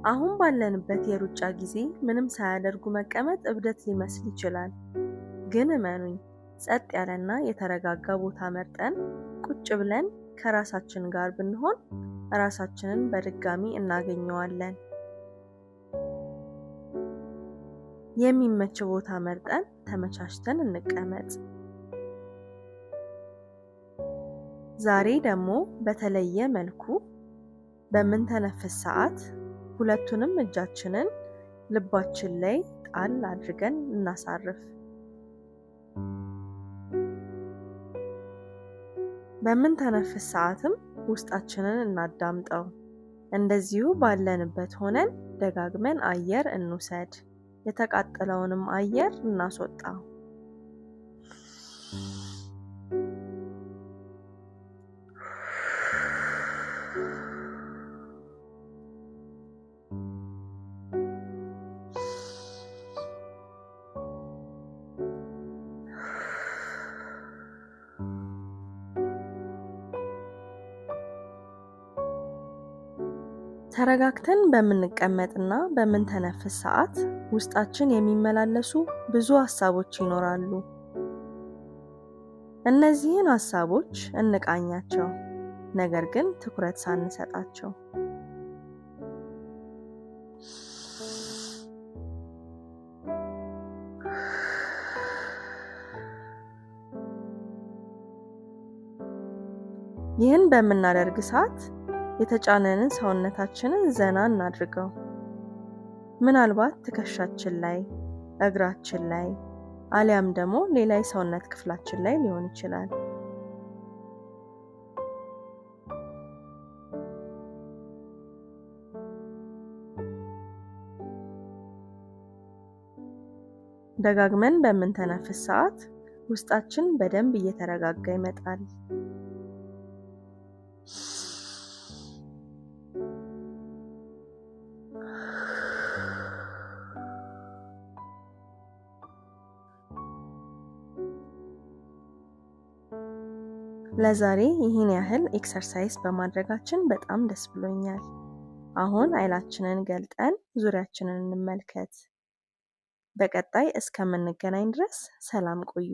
አሁን ባለንበት የሩጫ ጊዜ ምንም ሳያደርጉ መቀመጥ እብደት ሊመስል ይችላል። ግን እመኑኝ፣ ጸጥ ያለና የተረጋጋ ቦታ መርጠን ቁጭ ብለን ከራሳችን ጋር ብንሆን ራሳችንን በድጋሚ እናገኘዋለን። የሚመች ቦታ መርጠን ተመቻችተን እንቀመጥ። ዛሬ ደግሞ በተለየ መልኩ በምንተነፍስ ሰዓት ሁለቱንም እጃችንን ልባችን ላይ ጣል አድርገን እናሳርፍ። በምንተነፍስ ሰዓትም ውስጣችንን እናዳምጠው። እንደዚሁ ባለንበት ሆነን ደጋግመን አየር እንውሰድ፣ የተቃጠለውንም አየር እናስወጣ። ተረጋግተን በምንቀመጥና በምንተነፍስ ሰዓት ውስጣችን የሚመላለሱ ብዙ ሀሳቦች ይኖራሉ። እነዚህን ሀሳቦች እንቃኛቸው፣ ነገር ግን ትኩረት ሳንሰጣቸው። ይህን በምናደርግ ሰዓት የተጫነንን ሰውነታችንን ዘና እናድርገው። ምናልባት ትከሻችን ላይ፣ እግራችን ላይ አሊያም ደግሞ ሌላ የሰውነት ክፍላችን ላይ ሊሆን ይችላል። ደጋግመን በምንተነፍስ ሰዓት ውስጣችን በደንብ እየተረጋጋ ይመጣል። ለዛሬ ይህን ያህል exercise በማድረጋችን በጣም ደስ ብሎኛል። አሁን አይናችንን ገልጠን ዙሪያችንን እንመልከት። በቀጣይ እስከምንገናኝ ድረስ ሰላም ቆዩ።